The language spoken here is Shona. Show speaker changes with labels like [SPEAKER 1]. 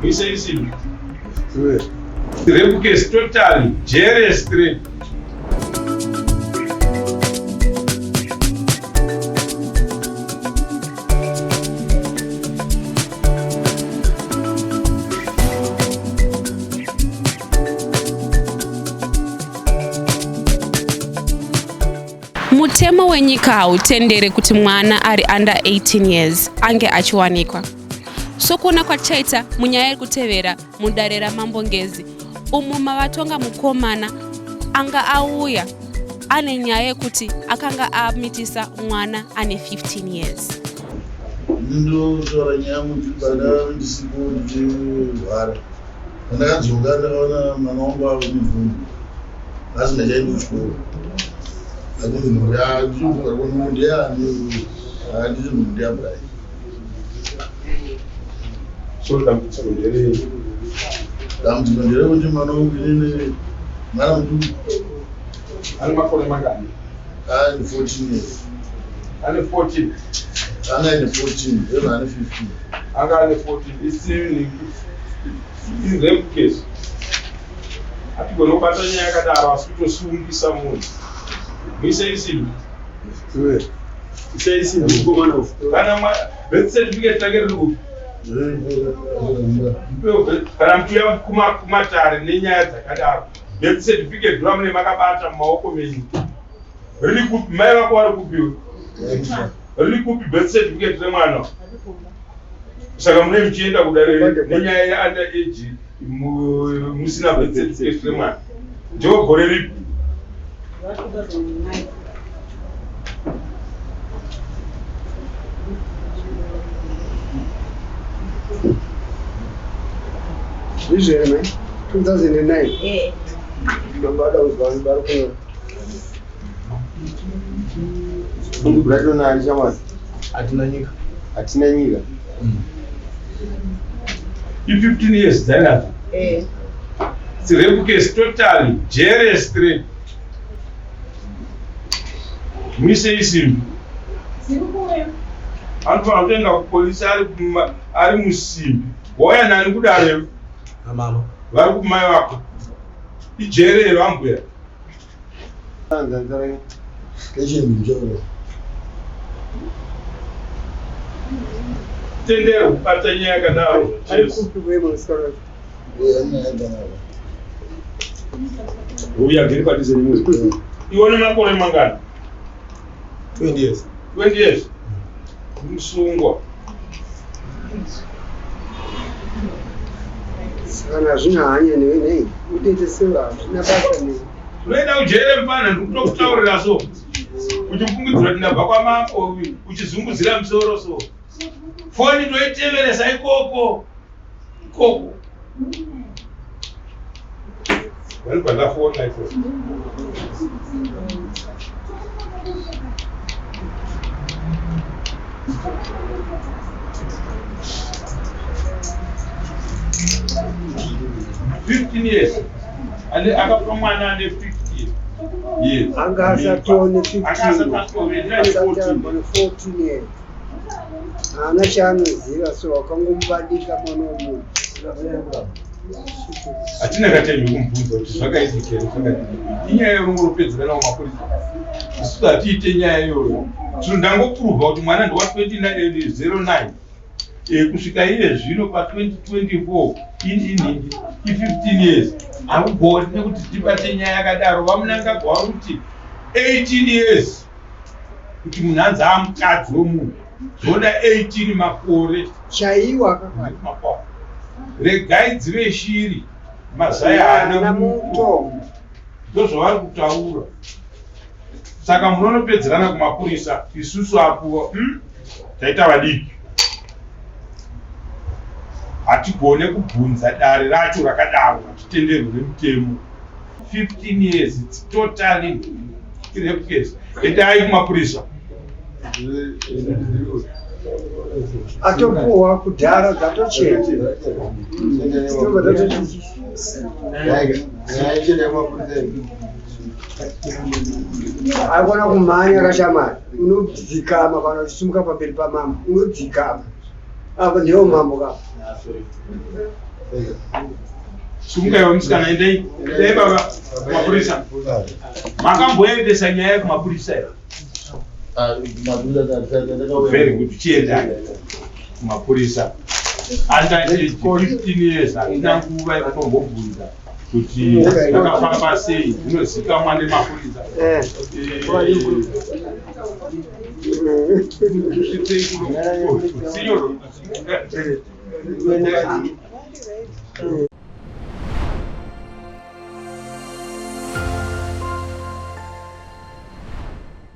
[SPEAKER 1] Muise isimbi. Rape case totally, jere straight.
[SPEAKER 2] Mutemo wenyika hautendere kuti mwana ari under 18 years ange achiwanikwa. Sokuona kwatichaita munyaya iri kutevera mudare raMambo Ngezi, umo mavatonga mukomana anga auya ane nyaya yekuti akanga amitisa mwana ane 15 years.
[SPEAKER 3] Ndinotaura nyaya yangu ndibada ndisipo ndichirwara. Pandakadzoka ndakaona mwana wangu ave nemvumbu asingachaendi kuchikoro. Akunzi mhuri ndichifunga kuti nhumbu ndeyani handiti nhumbu ndeyaBrian.
[SPEAKER 1] So dambudziko nderei?
[SPEAKER 3] Dambudziko nderekuti mwana wangu inini mwana muduku.
[SPEAKER 1] Ane makore mangani?
[SPEAKER 3] Ane 14 years.
[SPEAKER 1] Ane 14.
[SPEAKER 3] Anga aine 14, then ane 15.
[SPEAKER 1] Anga ane 14. Isini rape case. Hatigone kubata nyaya yakadaro asi kutosungisa munhu. Muise isimbi. Ise isimbi mukomana uyu. Kana birth certificate rake riri kupi? Kana muchiuya kumatare nenyaya dzakadaro. Birth certificate ndora makabata mumaoko menyu. Riri kupi? Mai vako vari kupi? Riri kupi birth certificate remwana? Saka mune muchienda kudare nenyaya ye under age musina birth certificate remwana. Ndiwo gore ripi?
[SPEAKER 4] Ndizvo here mai? 2009.
[SPEAKER 5] Eh.
[SPEAKER 4] Baba kuzwa vari kunyora.
[SPEAKER 6] Brighton ari shamwari.
[SPEAKER 7] Hatina nyika.
[SPEAKER 6] Hatina nyika.
[SPEAKER 1] I15 years dzainadzo.
[SPEAKER 5] Eh.
[SPEAKER 1] It's rape case totally, jere straight. Muise isimbi. Anofanira kutoenda kupolisi ari musimbi. Wauya nani kudare?
[SPEAKER 7] Mama.
[SPEAKER 1] Vari kumai vako. Ijere iro ambuya. Tendero kubata nyaya yakadaro.
[SPEAKER 4] Ari kupi wewe musikana wacho?
[SPEAKER 1] Uya agere padhuze nemuzi. Iwe une makore mangani?
[SPEAKER 7] 20 years.
[SPEAKER 1] 20 years. Musungwa.
[SPEAKER 4] Saka hazvina hanya newe nei? Utoite sewe hazvina basa newe.
[SPEAKER 1] Unoenda kujere mfana ndikutokutaurira so. Uchifungidzira kuti ndabva kwamambo uchizunguzira musoro so. Foni toiteveresa ikoko. Ikoko. Vanobva ndafona ikoko. 15 years. Ane akapa mwana ane 15 years.
[SPEAKER 4] Anga asatone 15.
[SPEAKER 1] Anga asatone, ane
[SPEAKER 4] Asati
[SPEAKER 1] 14.
[SPEAKER 4] ambone 14 years. Haana chaanoziva so wakangomubadika mwana wemunhu.
[SPEAKER 1] Hatina katime kumubvunza kuti zvakaitika here, zvakadii. Inyaya yorungoropedzera nawo mapurisa. Isusu hatiite nyaya iyoyo. Zvino ndangopuruvha kuti mwana ndewa 2909 kusvika iye zvino pa2024 iningi i15 years. Hakugoni nekuti tibate nyaya yakadaro. VaMnangagwa vari kuti 18 years kuti munhu anzi amukadzi wemunhu zvoda 18 makore.
[SPEAKER 4] Chaiwo akakwana.
[SPEAKER 1] Makore. Regai dzive shiri, mazai haana muto.
[SPEAKER 4] Muto.
[SPEAKER 1] Ndozvavari kutaura. Saka munonopedzerana kumapurisa, isusu apo taita vadiki, hatigone kubvunza dare racho rakadaro, hatitenderwe nemutemo. 15 years, it's totally rape case. Endai kumapurisa.
[SPEAKER 4] Atopuhwa kudhara dzatochena. Tinobva tatoti aikona kumhanya kashamari. Unodzikama kana uchisimuka pamberi pamama. Unodzikama. Apa ndiwo mambo ka.
[SPEAKER 1] Sungaiwo musikana, endai. Endai baba kumapurisa. Makamboendesa nyaya kumapurisa here? Very good. Chiendai kumapurisa. Under age 15 years hatina nguva yekutombobvunza kuti zvakafamba sei, zvinozikamwa nemapurisa. Signor.